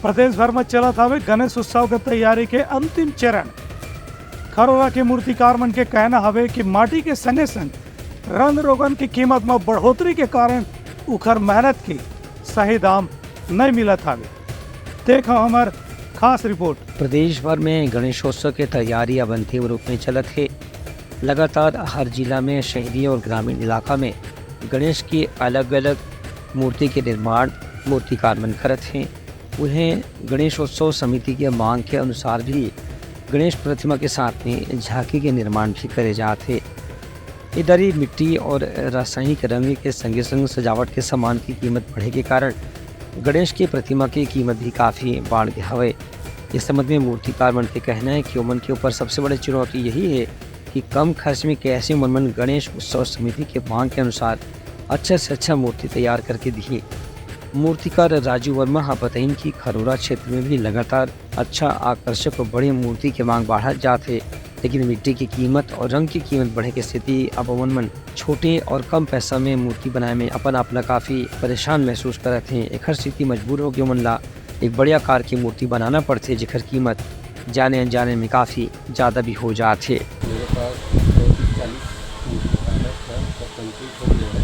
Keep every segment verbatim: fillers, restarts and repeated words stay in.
प्रदेश भर म चलत हवे गणेश उत्सव के तैयारी के अंतिम चरण। खरोरा के मूर्तिकार मन के कहना हवे कि माटी के संगे संग रंग रोगन के कीमत म बढ़ोतरी के कारण उखर मेहनत के सही दाम नइ मिलत हवे। देखो हमर खास रिपोर्ट। प्रदेश भर में गणेशोत्सव के तैयारी अब अंतिम रूप में चलत हे। लगातार हर जिला में शहरी और ग्रामीण इलाका में गणेश की अलग-अलग मूर्ति के निर्माण मूर्तिकार मन करत हें। उहें, गणेशोत्सव समिति के मांग के अनुसार भी गणेश प्रतिमा के साथ में झांकी के निर्माण भी करे जात हे। ए दरी मिट्टी और रासायनिक रंग के संगे-संग सजावट के सामान की कीमत बढ़े के कारण गणेश के प्रतिमा की कीमत भी काफी बाढ़ गे हवय। इस संबंध में मूर्तिकार मन के कहना है कि ओमन के ऊपर सबसे बड़ी चुनौती यही है कि कम खर्च में कैसे ओमन मन गणेश उत्सव समिति के मांग के अनुसार अच्छा से अच्छा मूर्ति तैयार करके दिए। मूर्तिकार राजू वर्मा ह बताइन कि खरोरा क्षेत्र में भी लगातार अच्छा, आकर्षक और बड़ी मूर्ति के मांग बढ़त जात हे, लेकिन मिट्टी की कीमत और रंग की कीमत बढ़े के स्थिति अब ओमन मन छोटे और कम पैसा में मूर्ति बनाए में अपन आप ला काफी परेशान महसूस करत हें। एखर सेती मजबूर होके ओमन ला एक बड़े आकार की मूर्ति बनाना पड़थे, जेखर कीमत जाने अनजाने में काफी ज्यादा भी हो जात हे। मेरे पास पैंतीस चालीस मूर्ति का है, सब कंप्लीट हो गया है।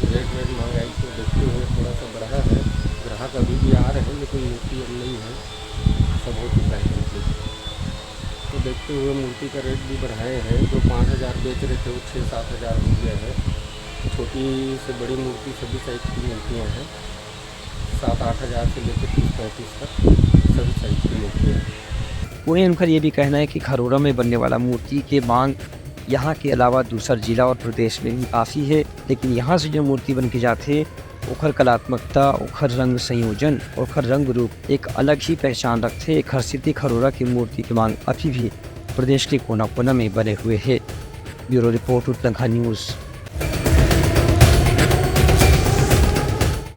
रेट वेट महंगाई को देखते हुए थोड़ा सा बढ़ा है, ग्राहक अभी भी आ रहे हैं, लेकिन मूर्ति अब नहीं है, सब हो चुका है कंप्लीट। तो देखते हुए मूर्ति का रेट भी बढ़ाए हैं। जो पाँच हज़ार बेच रहे थे, वो छः सात हज़ार हो गया है। छोटी से बड़ी मूर्ति सभी साइज की मूर्तियाँ हैं, सात आठ हज़ार से लेकर तीस पैंतीस तक सभी साइज की मूर्तियाँ हैं। उन्हें उनका ये भी कहना है कि खरोरा में बनने वाला मूर्ति के मांग यहाँ के अलावा दूसर जिला और प्रदेश में भी काफी है, लेकिन यहाँ से जो मूर्ति बन के जाथे, ओखर कलात्मकता, ओखर रंग संयोजन, ओखर रंग रूप एक अलग ही पहचान रखथे। एखर सेती खरोरा के मूर्ति के मांग अभी भी प्रदेश के कोना-कोना में बने हुए हे। Bureau report, Uttarakhand news.